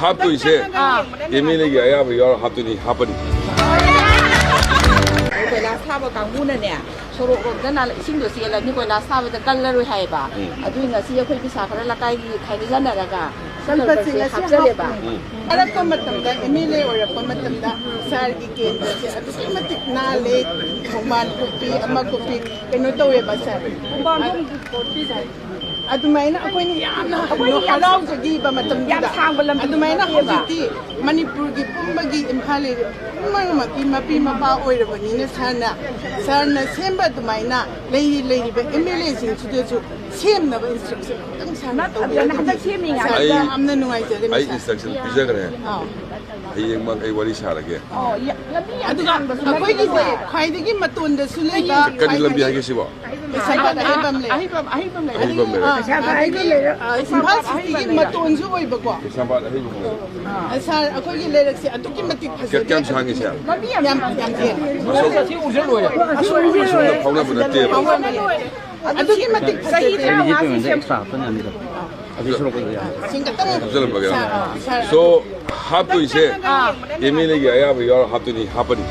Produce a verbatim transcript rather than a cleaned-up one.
ꯍꯥꯞꯇꯣꯏꯁꯦ M L ꯑꯦꯒꯤ ꯑꯌꯥꯕ ꯌꯥꯎꯔ ꯍꯥꯞꯇꯣꯏꯅꯤ, ꯍꯥꯞꯄꯅꯤ꯫ ꯀꯣꯏꯂꯥꯁ ꯊꯥꯕ ꯀꯥꯡꯕꯨꯅꯅꯦ, ꯁꯣꯔꯣꯛ ꯂꯣꯝꯗ ꯅꯥꯂ-, ꯏꯁꯤꯡꯗꯣ ꯆꯦꯜꯂꯕꯅꯤ, ꯀꯣꯏꯂꯥꯁ ꯊꯥꯕꯗ ꯀꯜꯂꯔꯣꯏ ꯍꯥꯏꯌꯦꯕ꯫ ꯎꯝ꯫ ꯑꯗꯨꯏ ꯉꯁꯤ ꯑꯩꯈꯣꯏ ꯄꯩꯁꯥ ꯈꯔ ꯂꯩꯀꯥꯏꯒꯤ ꯈꯥꯏꯒꯠꯅꯔꯒ ꯁꯤꯜꯚꯔꯁꯦ ꯍꯥꯞꯆꯜꯂꯦꯕ꯫ ꯎꯝ꯫ ꯑꯔꯛꯄ ꯃꯇꯝꯗ, ꯑꯦꯝ ꯑꯦꯜ ꯑꯦ ꯑꯣꯏꯔꯛꯄ ꯃꯇꯝꯗ ꯁꯥꯔꯒꯤ ꯀꯦꯟꯗ꯭ꯔꯁꯦ ꯑꯗꯨꯛꯀꯤ ꯃꯇꯤꯛ ꯅꯥꯜꯂꯦ, ꯊꯧꯕꯥꯜ ꯀꯣꯠꯄꯤ, ꯑꯃ ꯀꯣꯠꯄꯤ, ꯀꯩꯅꯣ ꯇꯧꯋꯦꯕ ꯁꯥꯔ꯫ ꯑꯗꯨꯃꯥꯏꯅ ꯑꯩꯈꯣꯏꯅ ꯌꯥꯝꯅ ꯍꯔꯥꯎꯖꯈꯤꯕ ꯃꯇꯝꯗꯨꯗ, ꯌꯥꯝ ꯁꯥꯡꯕ ꯂꯝꯕꯤ ꯑꯗꯨꯃꯥꯏꯅ ꯅꯠꯇꯦꯕ꯫ ꯍꯧꯖꯤꯛꯇꯤ ꯃꯅꯤꯄꯨꯔꯒꯤ ꯄꯨꯝꯕꯒꯤ, ꯏꯝꯐꯥꯜ area ꯄꯨꯝꯅꯃꯛꯀꯤ ꯃꯄꯤ ꯃꯄꯥ ꯑꯣꯏꯔꯕꯅꯤꯅ ꯁꯥꯔꯅ, ꯁꯥꯔꯅ ꯁꯦꯝꯕ ꯑꯗꯨꯃꯥꯏꯅ ꯂꯩꯔꯤ-, ꯂꯩꯔꯤꯕ ꯑꯦꯝ ꯑꯦꯜ ꯑꯦꯁꯤꯡꯁꯤꯗꯁꯨ ꯁꯦꯝꯅꯕ instruction ꯈꯤꯇꯪ ꯁꯥꯔꯅ ꯅꯠ-, ꯑꯗꯨꯅ ꯍꯟꯗꯛ ꯇꯧꯕꯤꯔꯒꯗꯤ ꯁꯦꯝꯃꯤꯉꯩꯗ ꯁꯥꯔ ꯑꯩ, ꯌꯥꯝꯅ ꯅꯨꯡꯉꯥꯏꯖꯒꯅꯤ ꯑꯩ ꯁꯥꯔ꯫ Instruction ꯄꯤꯖꯈ꯭ꯔꯦ꯫ ꯑꯥꯎ꯫ ꯍꯌꯦꯡꯃꯛ ꯑꯩ ꯋꯥꯔꯤ ꯁꯥꯔꯒꯦ꯫ ꯑꯣ, ꯌꯥ-, ꯂꯝꯕꯤ ꯌꯥꯝ ꯑꯗꯨꯒ ꯁꯥꯡꯕꯁꯨ ꯑꯩꯈꯣꯏꯒꯤꯁꯦ ꯅꯠꯇꯦꯕ꯫ ꯈ꯭ꯋꯥꯏꯗꯒꯤ ꯃꯇꯣꯟꯗꯁꯨ ꯂꯩꯕ, ꯀꯔꯤ ꯂꯝꯕꯤ ꯈ꯭ꯋꯥꯏꯗꯒꯤ ꯍꯥꯏꯒꯦ ꯁꯤꯕꯣ? ꯀꯩꯁꯥꯝꯄꯥꯠ ꯑꯍꯩꯕꯝ ꯂꯩ꯫ ꯑꯍꯩꯕꯝ, ꯑꯍꯩꯕꯝ ꯂꯩ꯫ ꯑꯍꯩꯕꯝ ꯂꯩ꯫ ꯑꯥ, ꯀꯩꯁꯥꯝꯄꯥꯠ ꯑꯗꯒꯤ, ꯑꯍꯩꯕꯝ ꯑꯥ, ꯂꯩ꯫ ꯏꯝꯐꯥꯜ ꯁꯤꯇꯤꯒꯤ ꯃꯇꯣꯟꯁꯨ ꯑꯣꯏꯕꯀꯣ꯫ ꯀꯩꯁꯥꯝꯄꯥꯠ ꯑꯍꯩꯕꯝ ꯂꯩ꯫ ꯑꯥ, ꯁꯥꯔ, ꯑꯩꯈꯣꯏꯒꯤ ꯂꯩꯔꯛꯁꯦ ꯑꯗꯨꯛꯀꯤ ꯃꯇꯤꯛ ꯐꯖꯗꯦ꯫ ꯀꯌꯥꯝ ꯁꯥꯡꯉꯤ ꯁꯥꯔ? ꯂꯝꯕꯤ ꯌꯥꯝ, ꯌꯥꯝ ꯇꯦꯜꯂꯦ꯫ ꯑꯁꯣꯝ, ꯑꯁꯣꯝꯗ ꯐꯥꯎꯅꯕ ꯅꯠꯇꯦꯕ꯫ ꯐꯥꯎꯅꯕ ꯅꯠꯇꯦ꯫ ꯑꯗꯨꯛꯀꯤ ꯃꯇꯤꯛ ꯐꯖꯗꯦ꯫ ꯆꯍꯤ ꯇꯔꯥꯃꯉꯥ ꯁꯤ ꯁꯦꯝ-, ꯑꯗꯨ ꯁꯣꯔꯣꯛ ꯀꯩꯀꯥ ꯌꯥꯝ ꯁꯤꯡꯒꯠꯇꯅ ꯍꯥꯞꯆꯜꯂꯝꯃꯒꯦ꯫ ꯁꯥꯔ, ꯑꯥ, ꯁꯥꯔ꯫ So, ꯍꯥꯞꯇꯣꯏꯁꯦ ꯑꯥ꯫ ꯑꯦꯝ ꯑꯦꯜ ꯑꯦꯒꯤ ꯑꯌꯥꯕ ꯌꯥꯎꯔ ꯍꯥꯞꯇꯣꯏꯅꯤ, ꯍꯥꯞꯄꯅꯤ꯫